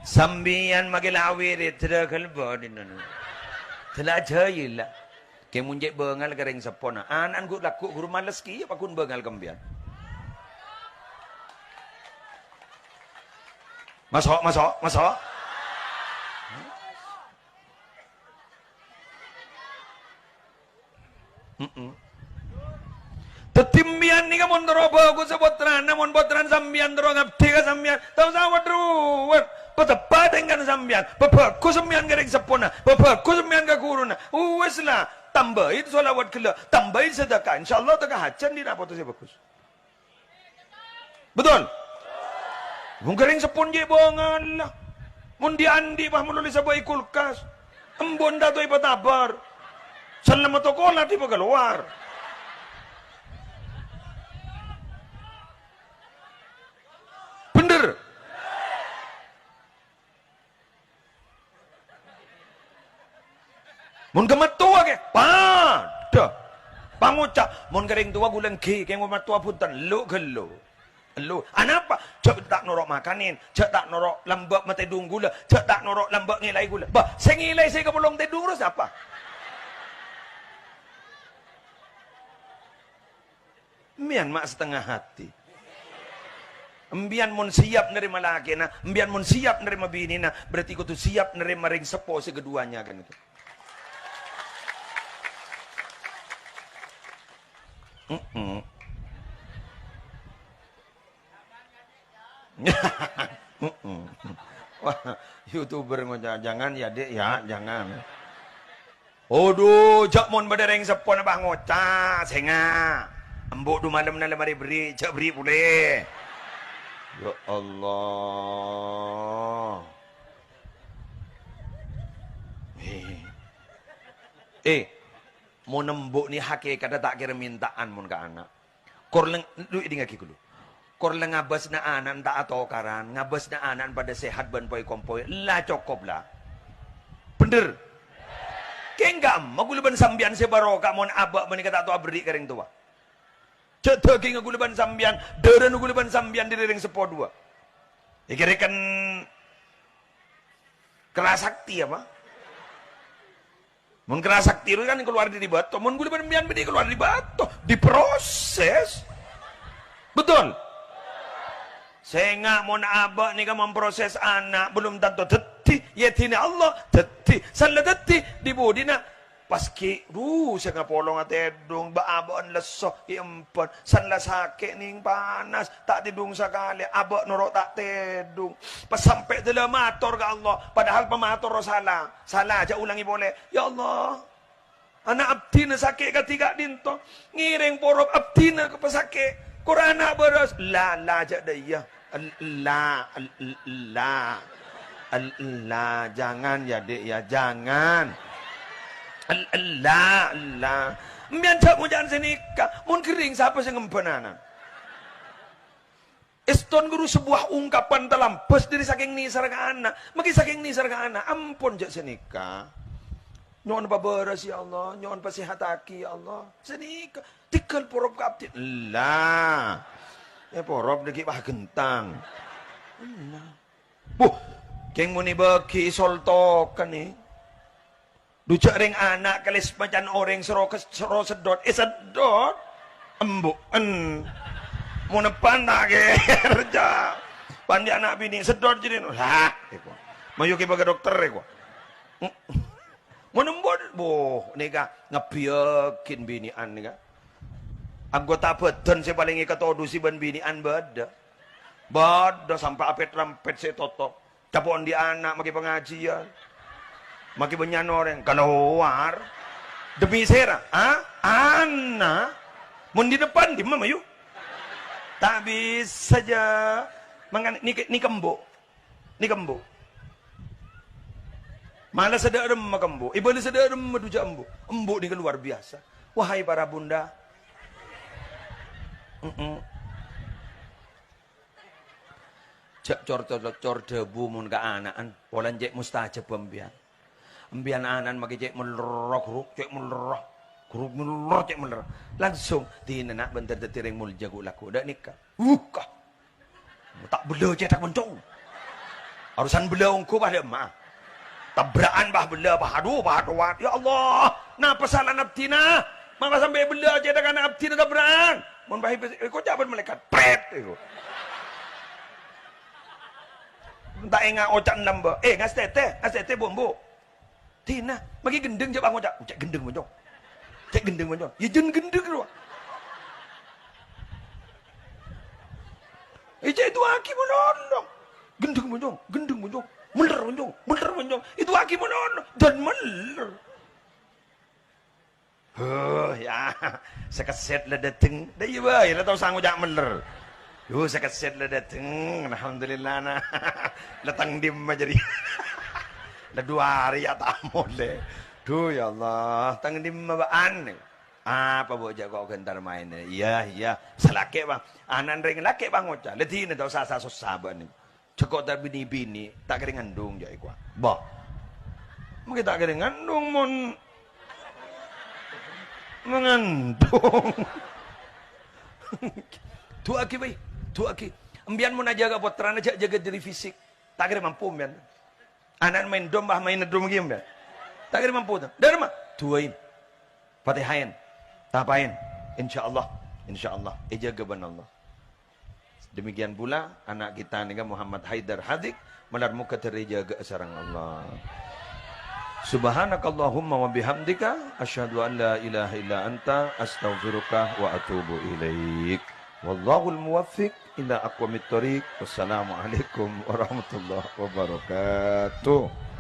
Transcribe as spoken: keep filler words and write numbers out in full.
Sampèyan makè la awirid, dâghâl bâdhina. Dâla jâi la. Kè mon cè' bângal ka rèng seppona. Ana'na ghu-, lagghu' ghuru males kèya paghun bângal ka empèyan. Maso', maso', maso'. Mm-mm. Dhâddhi empèyan nèka mon terro bhâghussa pottrana, mon pottrana sampèyan terro ngabdi ka sampèyan, ta' osa wet-ruwet. Pateppa' tèngkana sampèyan, pabhâghus sampèyan ka rèng seppona, pabhâghus sampèyan ka ghuruna. Uwis la, tambâi shalawat ghellâ', tambâi sadhâka. Insyaallah ta' kahajhân dina' poto sè bhâghus. Betul? Mon ka rèng seppona cè' bângal la. Mon dhi'-andhi' pas malolo èsabâ'i kulkas. Embu' enta' to èpatabâr. San la mato kolat èpakalowar. Bhender? Mon ka mattowa kè, padâ. Pangoca', mon ka rèng towa ghulâ ènggi, kèng mattowa bhunten, lo' ghâllu. Lo', anapa? Jhâ' ta' noro' makanè, jhâ' ta' noro' lambâ' matèdung ghulâ, jhâ' ta' noro' lambâ' ngèlaè ghulâ. Bâh, sè ngèlaè sè kapolong tèdung rowa sapa? Empèyan ma' satengnga hati. Empèyan mon siap narèma lakèna, empèyan mon siap narèma binèna, berarti kodhu siap narèma rèng seppo sè kaduwâna kan. Mm-mm. Mm-mm. Wah, YouTuber ngoca', "Jangan ya, Dek, ya, jangan." Odhu, jhâ' mon bâdâ rèng seppona pas ngoca', "Sènga', embu' du malemma la marè berri', jhâ' berri' polè." Ya Allah. Eh. Eh, mon embu' nè hakèkatta ta' kèra mènta'an mon ka ana'. Kor leng-, lu èdingngaghi ghâllu. Kor la ngabâsna ana'na ta' atokaran, ngabâsna ana'na padâ sehat bân poy-kompoy, la cokop la. Bhender? Kèng ka'emma ghulâ bân sampèyan sè barokah mon abâ' panèka ta' tao aberri' ka rèng towa. Jhâ' dhâghingnga ghulâ bân sampèyan, dârâna ghulâ bân sampèyan dâri rèng seppo duwâ'. Èkèrèken kerasakti apa? Mon kerasakti itu kan keluar dari bâto. Mon ghulâ bân sampèyan bânnè keluar dari bâto, diproses. Betul? Sènga' mon abâ' nèka memproses ana', belum tanto dhâddhi. Yadina Allah, dhâddhi. San la dhâddhi, dhi-budhina pas ghi', dhu, sè ngapolong atèdung, bâ'-abâ'ân lesso, ghi' emban. San la sakè' nèng panas, ta' tèdung sakalè, abâ' noro' ta' tèdung. Pas sampè' dâlâ mator ka Allah, padahal pamator rowa sala. Sala, jhâ' ulangè polè. "Ya Allah, ana' abdhina sakè' kadhi ka'dinto. Ngèrèng porop abdhina ka pasakè'. Kor ana' bârâs." "La, la, jhâ' dâ' iyâ. El-, la, el-, el-, la. El-, la, jangan ya, Dek, ya, jangan. El-, el-, la, la." Empèyan jhâ' ngoca'an sanèka. Mon ghering, sapa sè ngemban ana'? Èston ghuru sebuah ungkapan talambâs dâri sakèng nèsèra ka ana'. Maghi sakèng nèsèra ka ana', ampon jhâ' sanèka. Nyo'on pabârâs, ya Allah. Nyo'on pasèhataghi, ya Allah. Sanèka. Tèghâl porop ka abdhi. Ella. È porop dâggi' pas ghentang. Ella. Buh, kèng mon èbâghi soltokan, è. Dhu jhâ' rèng ana' kalès macan orèng soro kes-, soro seddhot, èseddhot. Embu'en. Mon eppan ta' kèr, jhâ'. Pan dhi' ana' binè' seddhot jârèya. Lah, èko. Mayu kèbâ ka dokter, èko. Mon embu', boh, nèka ngabbhiyâghin binè'an nèka. Anggota bhâdhân sè palèng èkatodhusi bân binè'an bâdâ. Bâdâ sampè' apèt-rampèt sè totop. Capo'na dhi' ana' maghi pangajiyân. Maghi bânnya'na orèng. Kalowar. Demi sèra? Ha? Ana'. Mon dhi' deppan, dimma mayu? Ta' bisa, jhâ'. Mangkana nèka, nèka embu'. Nèka embu'. Mala sadhâ' remma ka embu'. Èbâlâ sadhâ' remma dhu jhâ' embu'. Embu' nèka luar biasa. Wahai para bunda. Mm-mm. Jhâ' cor-cor-cor dhâbu mon ka ana'en, polana cè' mustajab empèyan. Empèyan ana'en maghi cè' mellèro, Guru, cè' mellèro. Guru mellèro, cè' mellèro. Langsung, "Dinah, Na', bhender dhâddhi rèng molja ghu'-lagghu'." Dâ' nèka. Wuh, ka. Ta' bellâ cètak moncong. Arosan bellâ ongghu, pas dâ' emma'a. Tabra'an, pas bellâ, pas, adu, pas, adu, ya Allah, napa salana abdhina? Mapa sampè' bellâ cèthakana abdhina tabra'an? Mon pas èkoca' bân malaèkat, prèt, èko. Ta' enga' oca'na lambâ'. Eh, ngastètè, ngastètè, Bu', Bu'. Dina, maghi ghendheng jhâ' pangoca'. Cè' ghendheng, Monjong. Cè' ghendheng, Monjong. Ya, jân ghendheng, rowa. Eh, cè' èdu'aaghi, mon-, ondong. Ghendheng, Monjong. Ghendheng, Monjong. Mèller, Monjong. Mèller, Monjong. Èdu'aaghi, mon-, ondong. Dân mèller. Huh, ya, sakessèt la dâteng. Dâ' iyâ bhâi, la tao sangoca' mèller. Duh, sakessèt la dâteng. Alhamdulillah, na. La tang dimma jârèya. La du arè ya' ta' molè. Duh, ya Allah, tang dimma bâ'ân. Apa, Bu', jhâ' kok ghântar maèn? Iyâ, iyâ. Salakè', Bang. Ana'na rèng lakè', Bang, ngoca'. La dina tao sa-, sa-, sossa bâ'ân. Cè' kok ta' binè-binè, ta' kèra ngandung, jhâ' èkowa. Bah. Maghi ta' kèra ngandung, mon mangandung. Du'aaghi, bhâi. Du'aaghi. Empèyan mon ajâgâ pottrana, jhâ' jâgâ dâri fisik. Ta' kèra mampu, empèyan. Ana'na maèn dom, bah, maèn dom ghi, empèyan. Ta' kèra mampu, ta'? Dârma, du'ain. Fatihain, tapain, insyaallah, insyaallah, èjâgâ bân Allah. Demikian pula anak kita nèka Muhammad Haidar Hadik, malar moghâ terro èjâgâ sareng Allah. Subhanakallahumma wa bihamdika, asyhadu an la ilaha illa anta, astaghfiruka wa atubu ilaik. Wallahul muwaffiq ila aqwamit thoriq. Wassalamualaikum warahmatullahi wabarakatuh.